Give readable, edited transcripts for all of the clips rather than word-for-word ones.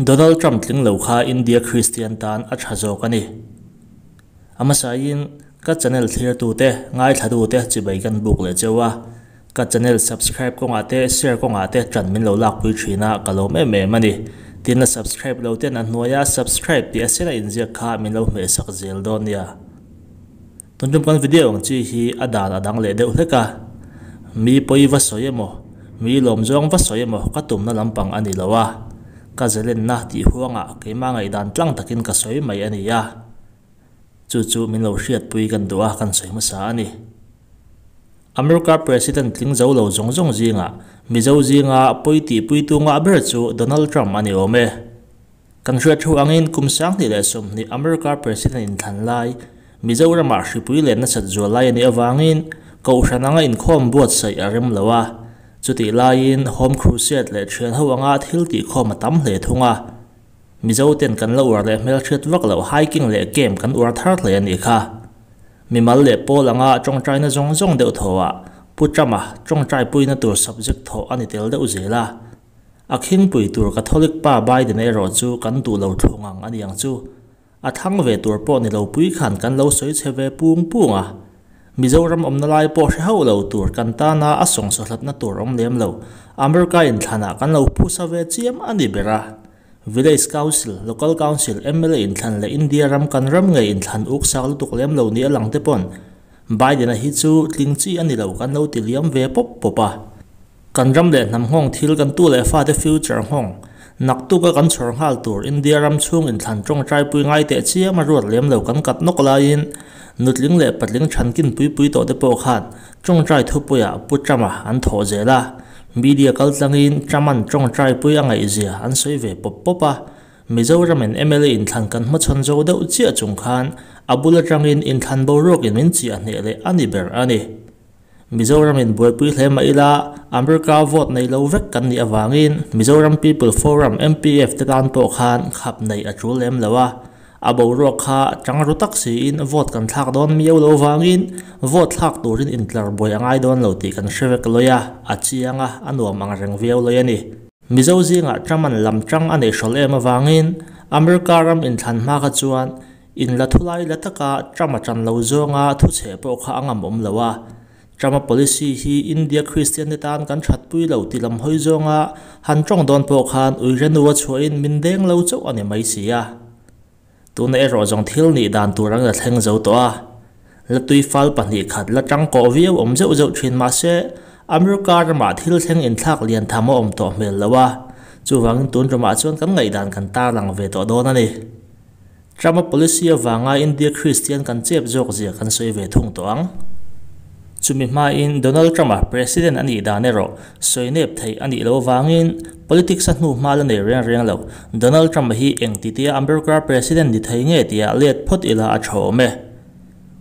Donald Trump tling lo kha India Kristian tan a tha zawk a ni. A hmasain ka channel thlirtute, ngaithlatute chibai kan buk leh cheu a, ka channel subscribe kawngah te share kawngah te ṭan min lo lakpui ṭhin a, ka lawm em em a ni. Tin la subscribe lo ten a hnuaia subscribe tih a sela inziak kha min lo hmehsak zel dawn nia. Tun tum kan video ang chi hi a dan a dang leh deuh hlek a, mi pawi va sawi emaw, mi lawm zawng va sawi emaw ka tumna lampang a ni lo a, ka zelenna tih huangah keimah ngaihdan tlang takin ka sawi mai a ni a, chu chu min lo hriatpui kan duh a kan sawi hmasa a ni. America President tling zo lo zawng zawng zingah Mizo zinga pawi tihpuitu ngah ber chu Donald Trump a ni awm e. Kan hriat thu angin kum 2020 America President inthlan lai Mizoramah hripui leh nasat zual lai a nih avangin Kohhran anga inkhawm buatsaih a rem lo a. Chutih laiin Home Crusade leh thian ho anga thil tihkhawm a tam hle thung a. Mizo ten kan la uar leh hmelhriat vak loh hiking leh camp kan uar thar hle a nih kha. Mimal leh pawl anga tawngtaina zawng zawng deuh thawhah Pu Trump-a tawngtaipuina tur subject thawh a ni tel deuh zel a. A khingpui tur Catholic pa Biden erawh chu kan duh lo thlu ngang a niang chu. A thlang ve tur pawh ni lo pui khan kan lo sawi chhe ve pung pung a. Mizoram awmna lai pawh hre hauh lo tur kan tana a sawngsaw hlatna tur awm lem lo. America inthlanah kan lo phusa ve chiam a ni ber a. Village Council, Local Council, mla inthlan leh India ram kan ram ngei inthlan uk sak lutuk lem lo ni a lang te pawn Biden-a hi chu tling chi a ni lo kan lo ti liam ve pawp pawp a. Kan ram leh hnam nghawng thil kan tu leh fate future nghawng, naktuka kan chhawr nghal tur India ram chhung inthlan tawngtaipui ngai teh chiam a ruat lem lo kan kat nawk laiin nutling leh patling thankin pui pui tawh te pawh khan tawngtai thupuiah Pu Trump-a an thawh zel a, media kaltlangin Trump-a'n tawngtaipui a ngaihzia an sawi ve pawp pawp a, Mizoramin mla inthlan kan hmachhawn zo deuh chiah chung khan a bul atangin inthlan boruakin min chiah hneh leh a ni ber a ni. Mizoramin buaipui hle mah ila, America vote nei lo vek kan nih avangin Mizoram People Forum, MPF, te tan pawh khan khap neih a tul lem lo a. A boruak kha chang ru tak siin vote kan thlak dawn miau lo vangin vote thlak turin intlar buai a ngai dawn lo tih kan hre vek lawi a, a chiang a, a nuam ang reng viau lawi a ni. Mizo zingah Trump-a'n lam chang a neih hrawlh em avangin America ram inthlan hma kha chuan In la thulai la taka Trump a tan lo zawnga thuchhe pawh kha a ngam awm lo a. Trump a policy hi India Christian te tan kan thatpui lo ti lam hawi zawnga han tawng dawn pawh khan uirenu a chhuahin min deng lo chauh a ni mai si a. Tuna erawh zawng thil nih dan tur an la thleng zo tawh a. La tui fal 2 khat la tangkawh viau awm zeuh zeuh thin mah se America ramah thil thleng inthlak lian tham a awm tawh hmel lo a. Chuvangin tun ramah chuan kan ngaihdan kan tarlang ve tawh dawn a ni. Trump-a policy avanga India Christian kan chep zawk zia kan sawi ve thung tawh ang. Chumi hmain Donald Trump-a President a nih dan erawh sawi nep theih a nih loh avangin politics a hnu hma la nei reng reng lo. Donald Trump-a hi eng titia America President ni thei nge tia let phawt ila a tha awm e.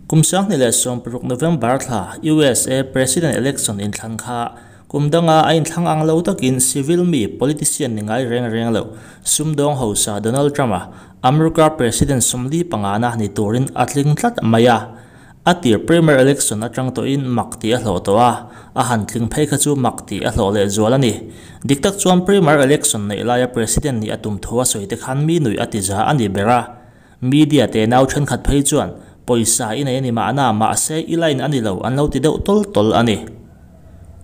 Kum 2016 November thla USA President election inthlan kha kum danga a inthlang ang lo takin civil mi politician ni ngai reng reng lo sumdawng hausa Donald Trump-a America President 45 na ni turin a tling tlat mai a. A tir primary election atang tawhin mak tih a hlawh tawh a, a han tling phei kha chu mak tih a hlawh leh zual a ni. Dik tak chuan primary election neih laia President nih a tum thu a sawi te khan mi nui a ti za a ni ber a. Media te nau thenkhat phei chuan pawisa i nei a ni mahna mahse i line a ni lo an lo ti deuh tawl tawl a ni.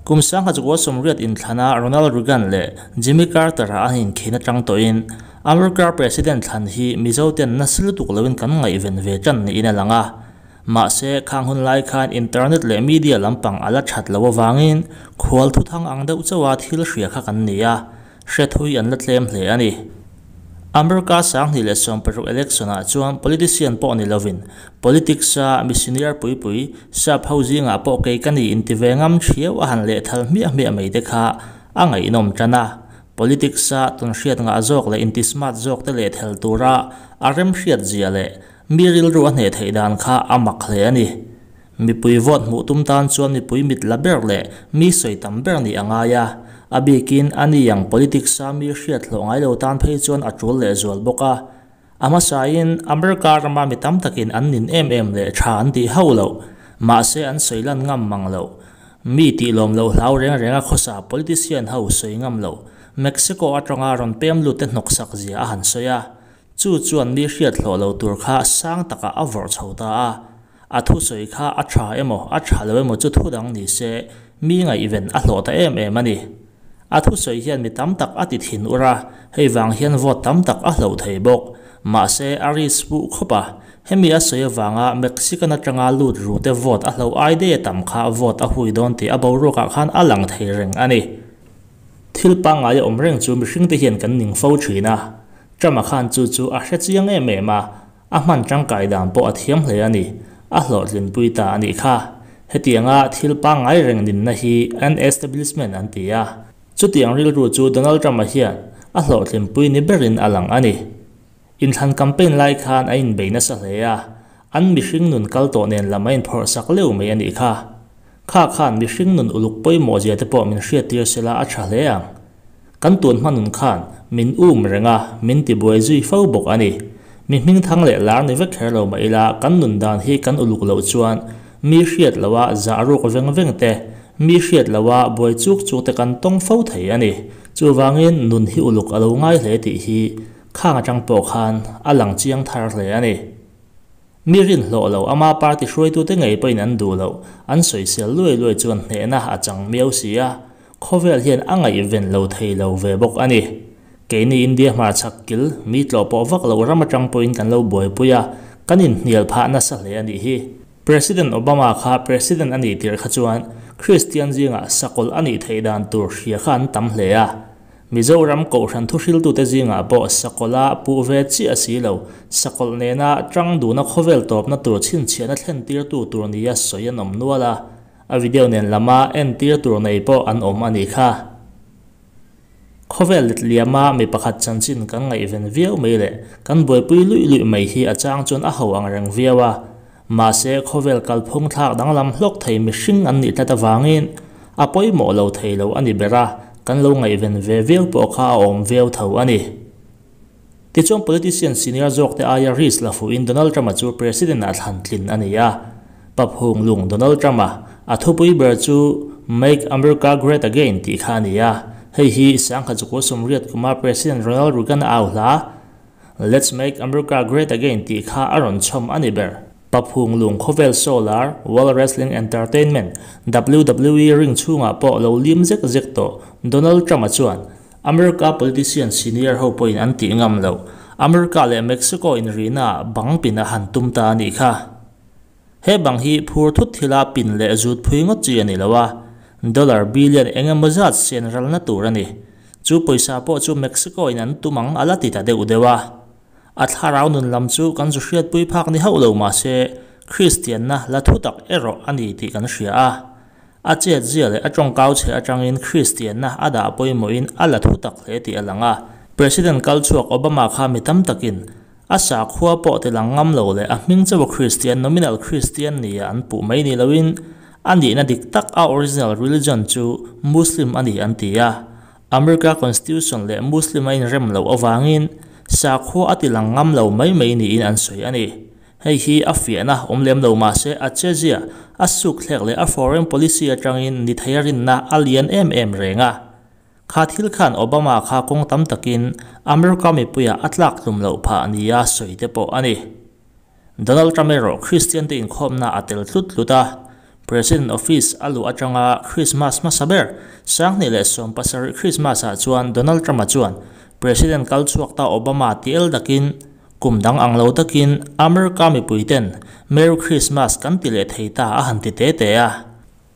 Kum 1980 inthlana Ronald Reagan leh Jimmy Carter-a an inkhin atang tawhin America President thlan hi Mizo ten nasa lutuk loin kan ngaihven ve tan niin a lang a. Mahse khang hun lai khan internet leh media lampang a la that lo avangin khual thu thang ang deuh chauha thil hria kha kan ni a, hre thui an la tlem hle a ni. America 2016 election-ah chuan politician pawh ni lovin politics-a missioner pui pui sap ho zingah pawh kei ka ni inti ve ngam thiau a han leh thal hmiah hmiah mai te kha a ngaihnawm tan a. Politics-a tun hriat ngah zawk leh inti smart zawk te leh thel tura a rem hriat zia leh mi rilru a hne theih dan kha a mak hle a ni. Mipui vote hmuh tum tan chuan mipui mit la ber leh mi sawi tam ber ni a ngai a. A bikin ani ang politics-a mi hriat hlawh ngai lo tan phei chuan a tul leh zual bawk a. A hmasain America rama mi tam takin an nin em em leh tha an tih hauh lo. Mahse an sawi lan ngam mang lo. Mi tih lawm loh hlau reng renga khawsa politician ho sawi ngam lo Mexico atanga rawn pem lut te hnawksak zia a han sawi a, chu chuan mi hriat hlawh lo tur kha sang takah a vawrh chho ta a. A thusawi kha a tha emaw a tha lo emaw chu thu dang ni se mi ngaihven a hlawh ta em em a ni. A thusawi hian mi tam tak a ti thin ur a, hei vang hian vote tam tak a hloh thei bawk. Mahse, a risk buh khawp a, hemi a sawi avanga Mexican atanga lut ru te vote a hloh ai daih a tam kha vote a hui dawn tih a boruakah khan a lang thei reng a ni. Thil pangngai a awm reng chu mihringte hian kan ning fo thin a, Trump-a khan chu chu a hre chiang em em a, A hman tangkai dan pawh a thiam hle a ni, a hlawhtlinpui ta a nih kha. Hetianga thil pangngai reng ninna hi an establishment an ti a. Chutiang rilru chu Donald Trump-a hian a hlawhtlinpui ni berin a lang a ni. Inthlan campaign lai khan a inbei nasa hle a, an mihring nun kal tawh nen lam a inphawrh sak leuh mai a nih kha. Kha khan mihring nun uluk pawimawh zia te pawh min hriattir sela a tha hle ang. Kan tun hma nun khan min um reng a, min tibuai zui fo bawk a ni. Mi hmingthang leh lar ni vek kher lo mah ila kan nun dan hi kan uluk loh chuan mi hriat loha zah ruk veng veng te, mi hriat loha buai chuk chuk te kan tawng fo thei a ni. Chuvangin nun hi uluk a lo ngai hle tih hi khang atang pawh khan a lang chiang thar hle a ni. Mi rinhlawh lo, ama party hruaitute ngei pawhin an duh loh, an sawisel luai luai chuan hnehna a chang miau si a, khawvel hian a ngaihven lo thei lo ve bawk a ni. Keini India hmarchhak kil, mi tlawh pawh vak loh ram atang pawhin kan lo buaipui a, kan inhnial phah nasa hle a nih hi. President Obama kha President a nih tirh kha chuan Kristian zingah sakawlh a nih theih dan tur hria kha an tam hle a, Mizoram Kohhran thuhriltute zingah pawh sakawlh a puh ve chiah si lo, sakawlh nena tang duhna khawvel tawpna tur chhinchhiahna thlentirtu tur nia sawi an awm nual a, a video nen lama entir tur nei pawh an awm a nih kha. Khawvel letliama mi pakhat chanchin kan ngaihven viau mai leh kan buaipui luih luih mai hi a chang chuan a ho ang reng viau a, mahse khawvel kalphung thlak danglam hlawk thei mihring an nih tlat avangin a pawimawh lo thei lo a ni ber a, kan lo ngaihven ve viau pawh kha a awm viau tho a ni. Tichuan politician senior zawkte aia risk la fuhin Donald Trump-a chu President-ah thlan tlin a ni a. Paphung lung Donald Trump-a a thupui ber chu Make America Great Again tih kha a ni a, hei hi sangkhat chukua sawmriat kuma President Ronald Reagan-a au hla Let's make America great again tih kha a rawn chhawm a ni ber. Paphung lung khawvel solar, World Wrestling Entertainment, WWE ring chhungah pawh lo lim zek zek tawh Donald Trump-a chuan America politician senior ho pawhin an tih ngam loh America leh Mexico inrihnaah bang pin a han tum ta a nih kha. He bang hi phur thut thila pin leh zut phui ngawt chi a ni lo a, dollar billion eng emaw zat sen ralna tur a ni. Chu pawisa pawh chu Mexico in an tum ang a la ti ta deuh deuh a. A thlarau nun lam chu kan zu hriatpui phak ni hauh lo mah se, Kristianna la thu tak erawh a ni tih kan hria a. A chet zia leh a tawngkau chhe atangin Kristianna a dah pawimawhin a la thu tak hle tih a lang a. President kal chhuak Obama kha mi tam takin a sakhua pawh ti lang ngam lo leh a hming chauha Kristian, nominal Christian, nia an puh mai ni loin a nihna dik tak a original religion chu Muslim a ni an ti a. America Constitution leh Muslim a inrem loh avangin sakhua a ti lang ngam lo mai mai niin an sawi a ni. Hei hi a fiahna awm lem lo mah se a chezia, a sukthlek leh a foreign policy atangin ni thei a rinna a lian em em reng a. Kha thil khan Obama kha kawng tam takin America mipuiah a tlak tlum loh phah nia sawi te pawh a ni. Donald Trump erawh Kristian te inkhawmna a tel tlut tlut a, President office a luh atanga Christmas hmasa ber 2017 Christmas ah chuan Donald Trump-a chuan President kal chhuak ta Obama ti el dakin kum dang ang lo takin America mipui ten Merry Christmas kan ti leh thei ta a han ti te te a.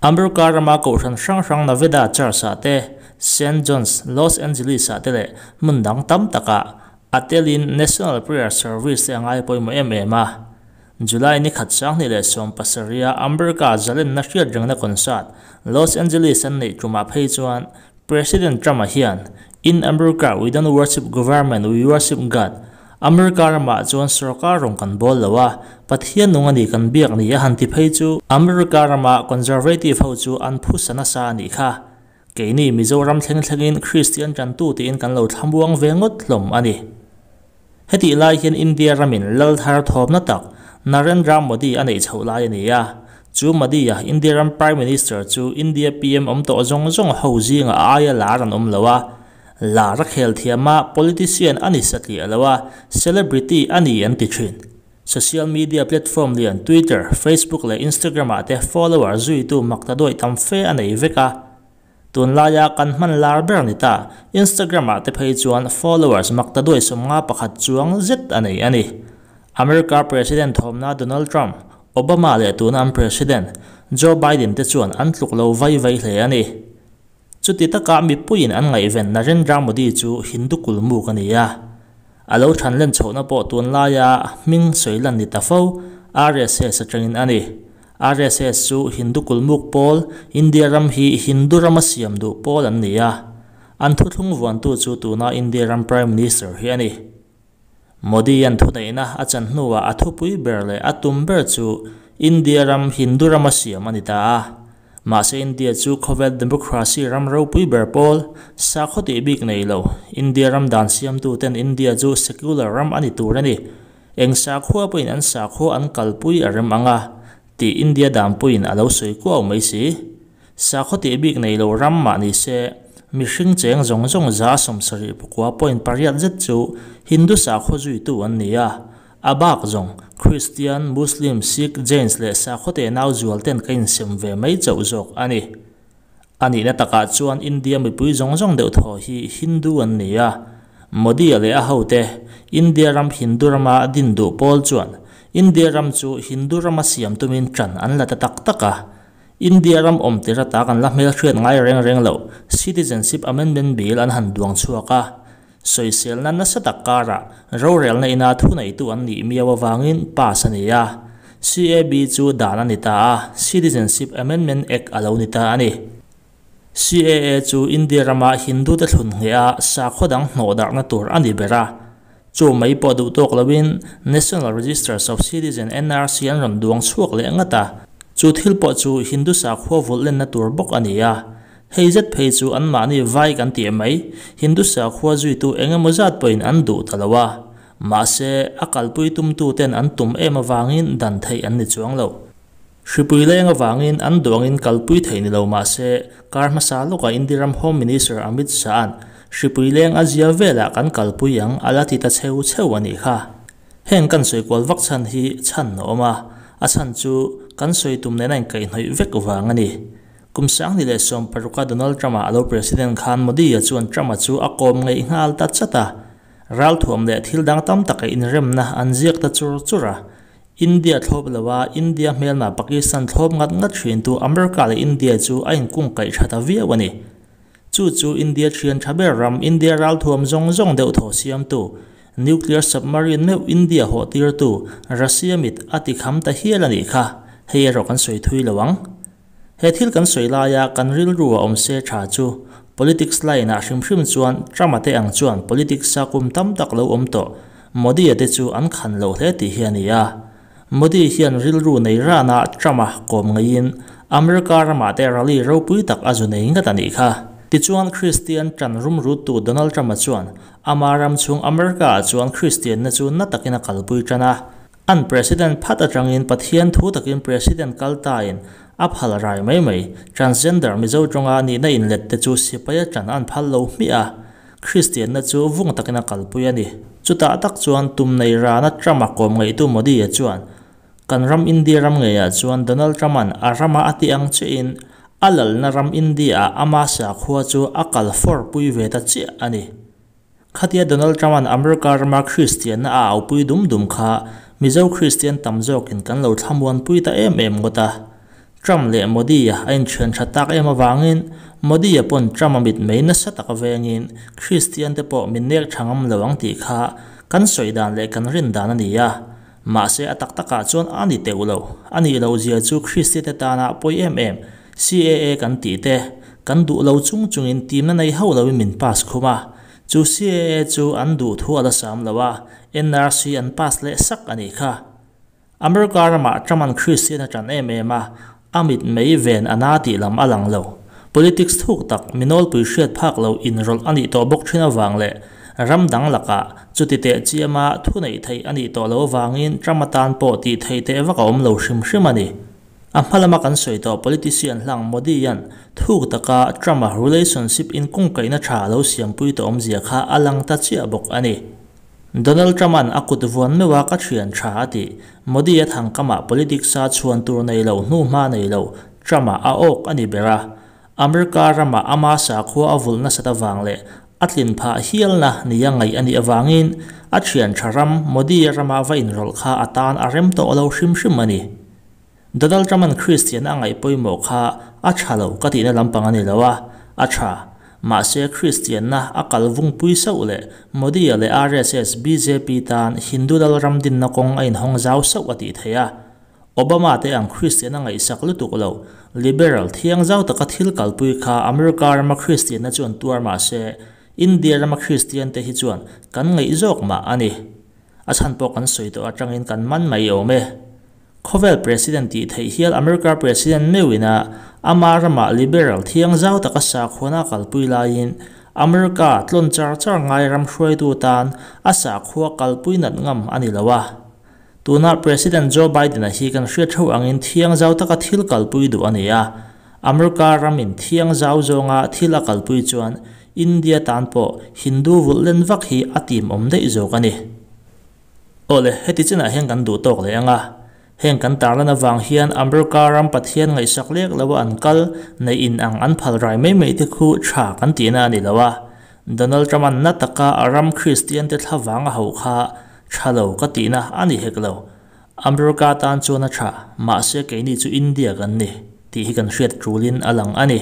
America rama kohhran hrang hrang Nevada Church ah te, Saint John's, Los Angeles ah te leh hmun dang tam takah a telin National Prayer Service te a ngai pawimawh em em a. July ni khat 2017 a America zalenna hriatrengna concert Los Angeles an neih tumah phei chuan President Trump-a hian In America we don't worship government, we worship God, America ramah chuan sorkar rawng kan bawl lo a, Pathian nung a ni kan biak ni a han ti phei chu America rama Conservative ho chu an phusa nasa a nih kha. Keini Mizoram thleng thlengin Kristian tantu tiin kan lo thlamuang ve ngawt hlawm a ni. Hetih lai hian India ramin lal thar thawmna tak Narendra Modi a neih chhoh lai a ni a. Chu Modi-a India ram Prime Minister chu India PM awm tawh zawng zawng ho zinga a aia lar an awm lo a, lar a khel thiam a, politician a ni satliah lo a, celebrity a ni an ti thin. Social media platform lian Twitter, Facebook leh Instagram ah te follower zuitu maktaduai tam fe a nei vek a. Tunlaia kan hman lar ber ni ta, Instagram ah te phei chuan followers maktaduai 51 chuang zet a nei a ni. America President thawmna Donald Trump, Obama leh tuna an President, Joe Biden te chuan an tluk lo vai vai hle a ni. Chuti taka mipuiin an ngaihven Narendra Modi chu Hindu kulmuk a ni a. A lo than len chhohna pawh tunlaia hming sawi lan ni ta fo, RSS atangin a ni. RSS chu Hindu kulmuk pawl, India ram hi Hindu rama siam duh pawl an ni a. An thuthlung vuantu chu tuna India ram Prime Minister hi a ni. Modi an thuneihna a chan hnuah a thupui ber leh a tum ber chu India ram Hindu rama siam a ni ta a. Mahse India chu khawvel democracy ram ropui ber pawl, sakhaw tih bik nei lo, India ram dan siamtu ten India chu secular ram a ni tur a ni. Eng sakhua pawhin an sakhua an kalpui a rem ang a, tih India danpuiin a lo sawi kuau mai si. Sakhaw tih bik nei lo ram mah ni se, mihring cheng zawng zawng 79.8% zet chu Hindu sakhaw zuitu an ni a. A bak zawng, Kristian, Muslim, Sikh, Jains leh sakhaw te nau zual ten ka insem ve mai chauh zawk a ni. A nihna takah chuan India mipui zawng zawng deuh thaw hi Hindu an ni a. Modi-a leh a hote, India ram Hindu rama din duh pawl chuan India ram chu Hindu rama siam tumin ṭan an la ta tak tak a. India ram awm tir ata kan la hmelhriat ngai reng reng loh Citizenship Amendment Bill an han duang chhuak a. Sawiselna nasa tak karah rorelna ina thuneitu an nih miau avangin pass a ni a. CAB chu dan a ni ta a, Citizenship Amendment Act a lo ni ta a ni. CAA chu India rama Hindu te thlun ngheh a sakhaw dang hnawh darhna tur a ni ber a. Chu mai pawh duh tawk loin National Registers of Citizen, NRC, an rawn duang chhuak leh ngat a. Chu thil pawh chu Hindu sakhua vulh lenna tur bawk a ni a. Hei zet phei chu anmahni vai kan tih mai, Hindu sakhua zuitu eng emaw zat pawhin an duh ta lo a. Mahse, a kalpui tumtu ten an tum em avangin dan theih an ni chuang lo. Hripui leng avangin an duangin kalpui theih ni lo mah se, kar hmasa lawkah India ram Home Minister Amit Shah-a'n hripui leng a zia velah kan kalpui ang a la ti ta cheu cheu a nih kha. Heng kan sawi kual vak chhan hi chhan a awm a, a chhan chu kan sawi tum nena inkaihhnawih vek vang a ni. Kum 2016-a Donald Trump-a a lo President khan Modi-a chuan Trump-a chu a kawm ngeih nghal ta chat a. Ralthuam leh thil dang tam taka inremna an ziak ta chur chur a. India thlawp loa India hmelma Pakistan thlawp ngat ngat thintu America leh India chu a inkungkaih tha ta viau a ni. Chu chu India thian tha ber ram India ralthuam zawng zawng deuh thaw siamtu, nuclear submarine meuh India hawh tirtu Russia mit a ti kham ta hial a nih kha. Hei erawh kan sawi thui lo ang. He thil kan sawi laia kan rilru a awm se tha chu politics line ah hrim hrim chuan Trump-a te ang chuan politics a kum tam tak lo awm tawh Modi-a te chu an khan lo hle tih hi a ni a. Modi hian rilru nei rana Trump-a kawm ngeiin America ramah te rally ropui tak a zu nei ngat a nih kha. Tichuan Kristian ṭan rumruttu Donald Trump-a chuan ama ram chhung America-ah chuan Kristianna chu na takin a kalpui ṭan a. An President phat atangin Pathian thu takin President kal tain a phal rai mai mai. Transgender Mizo tawnga nihna inlet te chu sipai a ṭan an phal lo hmiah a, Kristianna chu vung takin a kalpui a ni. Chutah tak chuan tum nei rana Trump-a kawm ngaihtu Modi-a chuan, Kan ram India ram ngeiah chuan Donald Trump-a'n a rama a tih ang chiahin a lalna ram India-ah ama sakhua chu a kal fawr pui ve ta chiah a ni. Khatia Donald Trump-a'n America rama Kristianna a aupui dum dum kha Mizo Kristian tam zawkin kan lo thlamuanpui ta em em ngawt a. Trump leh Modi-a a inthian tha tak em avangin Modi-a pawn Trump-a mitmei nasa tak avengin Kristian te pawh min nek tha ngam lo ang tih kha kan sawi dan leh kan rin dan a ni a. Mahse a tak takah chuan a ni teuh lo. A nih loh zia chu Kristian te tana pawi em em CAA kan tih te kan duh lo chung chungin timna nei hauh loin min pass khum a. Chu CAA chu an duh thu a la sam lo a, NRC an pass leh sak a nih kha. America ramah Trump-a'n Kristian a ṭan em em a, a mit mei ven a na tih lam a lang lo. Politics thuk tak, mi nawlpui hriat phak lo inrawlh a nih tawh bawk ṭhin avang leh ram dang lakah chuti teh chiama thu neih theih a nih tawh lo avangin Trump atan pawh tih theih teh vak a awm lo hrim hrim a ni. A hma lama kan sawi tawh politician hlang Modi-a'n thuk taka Trump-a relationship inkungkaihna tha a lo siampui tawh awmzia kha a lang ta chiah bawk a ni. Donald Trump-a'n a kut vuan meuha ka thian tha a tih, Modi-a thangkamah politics-a chhuan tur nei lo hnuhma nei lo Trump-a a awk a ni ber a. America ramah ama sakhua a vulh nasat avang leh a tlin phah hialna nia ngaih a nih avangin a thian tha ram Modi-a rama va inrawlh kha a tan a rem tawh lo hrim hrim a ni. Donald Trump-a'n Kristian a ngaih pawimawh kha a tha lo ka tihna lampang a ni lo a, a tha. Mahse Kristianna a kal vungpui sauh leh Modi-a leh RSS, bjp tan Hindu lal ram dinna kawng a inhawng zau sauh a tih theih a. Obama te ang Kristian a ngaihsak lutuk lo, liberal thiang zau taka thil kalpui kha America rama Kristianna chuan tuar mahse India rama Kristian te hi chuan kan ngaih zawk mah a ni. A chhan pawh kan sawi tawh atangin kan man mai awm e. Khawvel President tih theih hial America President meuhin a ama ramah liberal thiang zau taka sakhuana a kalpui laiin America tlawn char char ngai ram hruaitu tan a sakhua kalpui nat ngam a ni lo a. Tuna President Joe Biden-a hi kan hriat theuh angin thiang zau taka thil kalpui duh a ni a. America ramin thiang zau zawnga thil a kalpui chuan India tan pawh Hindu vulh len vak hi a tim awm daih zawk a ni. Awle, heti chinah hian kan duh tawk leh ang a. Heng kan tarlan avang hian America ram Pathian ngaihsak lek lo a an kal neih in ang an phal rai mai mai te khu tha kan tihna a ni lo a. Donald Trump-a'n na taka a ram Kristian te thlavang a hauh kha tha lo ka tihna a ni hek lo. America tan chuan a tha, mahse keini chu India kan ni tih hi kan hriat tulin a lang a ni.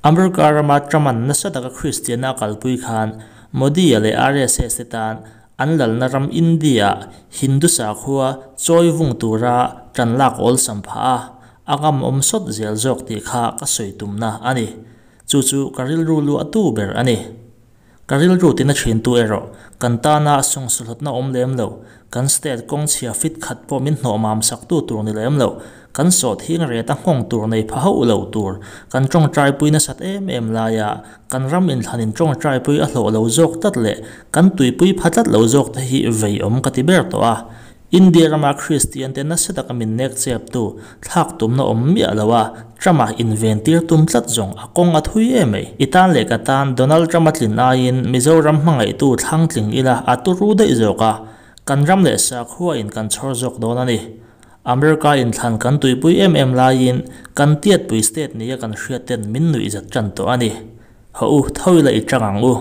America rama Trump-a'n nasa taka Kristianna a kalpui khan Modi-a leh RSS te tan an lalna ram India-ah Hindu sakhua chawi vung tura tan lak awlsam phah a, a ngam awm sawt zel zawk tih kha ka sawi tumna a ni. Chu chu ka rilru luahtu ber a ni. Ka rilru tina thintu erawh kan tana sawngsahlawtna awm lem lo, kan state kawng chhia fit khat pawh min hnawh mam saktu tur ni lem lo, kan sawhthing reta nghawng tur nei pha hauh lo tur, kan tawngtaipui nasat em em laia kan ram inthlan in tawngtaipui a hlawh lo zawk tlat leh kan tuipui pha tlat lo zawk te hi vei awm ka ti ber tawh a. India rama Kristian te nasa taka min nek cheptu thlak tumna awm miah lo a, Trump-a inventir tum tlat zawng a kawng a thui em mai. I tan leh ka tan Donald Trump-a tlin aiin Mizoram hmangaihtu thlang tling ila a turu daih zawk a, kan ram leh sakhua in kan chhawr zawk dawn a ni. America inthlan kan tuipui em em laiin kan tiatpui state nia kan hriat ten min nuihzat tan tawh a ni. Haw u, tho ila i tang ang u.